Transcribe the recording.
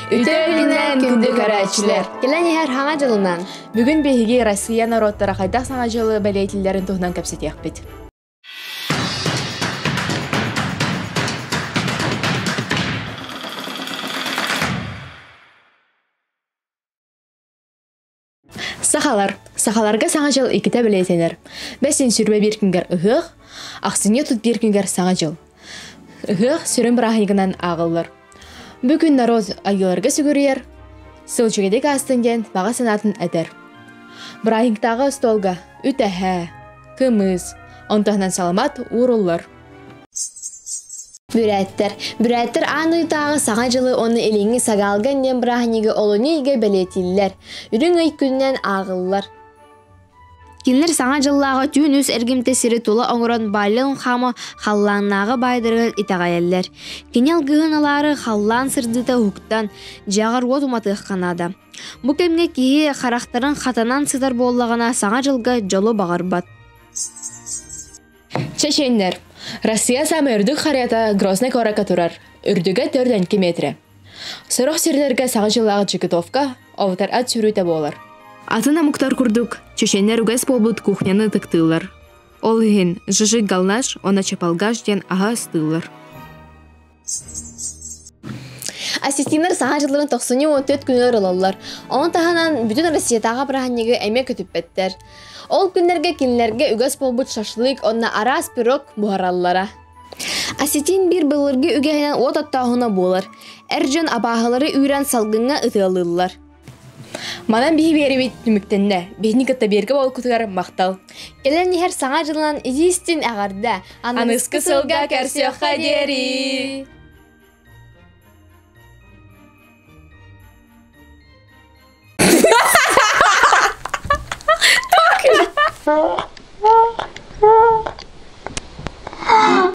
Үтүө күнүнэн күндү көрөөччүлэр! Кэлэн иһэр Саҥа дьылынан! Бүгүн биһиги Россия норуоттара хайдах Саҥа дьылы бэлиэтииллэрин туһунан кэпсэтиэхпит. Сахалар. Сахаларга Саҥа дьыл иккитэ бэлиэтэнэр. Бэсин сүрбэ биир күнгэр ыһыах, ахсынньы тут биир күнгэр Саҥа дьыл. Ыһыах сүрүн бырааһынньыгынан ааҕыллар. Бу күн норуот айыыларга сүгүрүйэр, сыл үчүгэйдик аастын диэн баҕа санаатын этэр. Бырааһынньыктааҕы остуолга үтэһэ, кымыс, онтон саламаат ууруллар. Бүрээттэр. Бүрээттэр аан ыйдааҕы Саҥа дьылы уонна Илиҥҥи Сагаалган диэн бырааһынньыгы олунньу ыйга бэлиэтииллэр. Үрүҥ ый күнүнэн ааҕыллар. Кинилэр Саҥа дьыллааҕы түүн үс эргимтэ сири тула оҥорон Баллин хаама халлааннааҕы баайдарыгар итэҕэйэллэр. Кини алгыһын ылаары халлаан сырдыыта уһуктан, дьиэҕэр уот уматыахха наада. Бу кэмҥэ киһи харахтарын хатанан сытар буоллаҕына Саҥа дьылга дьолу баҕарбат. Чеченнэр. Россия саамай үрдүк харыйата Грознай куоракка турар, үрдүгэ 4 метрэ. Сорох сирдэргэ Саҥа дьыллааҕы джигитовка, овтар ат сүүрүүтэ буолар. Атын омуктар курдук, чеченнэр үгэс буолбут кухняны ытыктыыллар. Ол иһин жижик галнаш уонна чапалгаш диэн аһы астыыллар. Ассистеннар саҥа дьылларын тохсунньу 14 күнүгэр ылаллар. Ону таһынан бүтүн Россиятааҕы бырааһынньыгы эмиэ көтүппэттэр. Ол күннэргэ кинилэргэ үгэс буолбут шашлык уонна араас пирог буһараллара. Осетин биир былыргы үгэһинэн уот оттооһуна буолар. Эр дьон абааһылары үүрэн салгыҥҥа ытыалыыллар. Манан биһи биэрибит түмүктэннэ. Биһини кытта биэргэ буолкутугар махтал. Кэлэн иһэр саҥа дьылынан итиистин эҕэрдэ! Аныгыскы сылга көрсүөххэ диэри!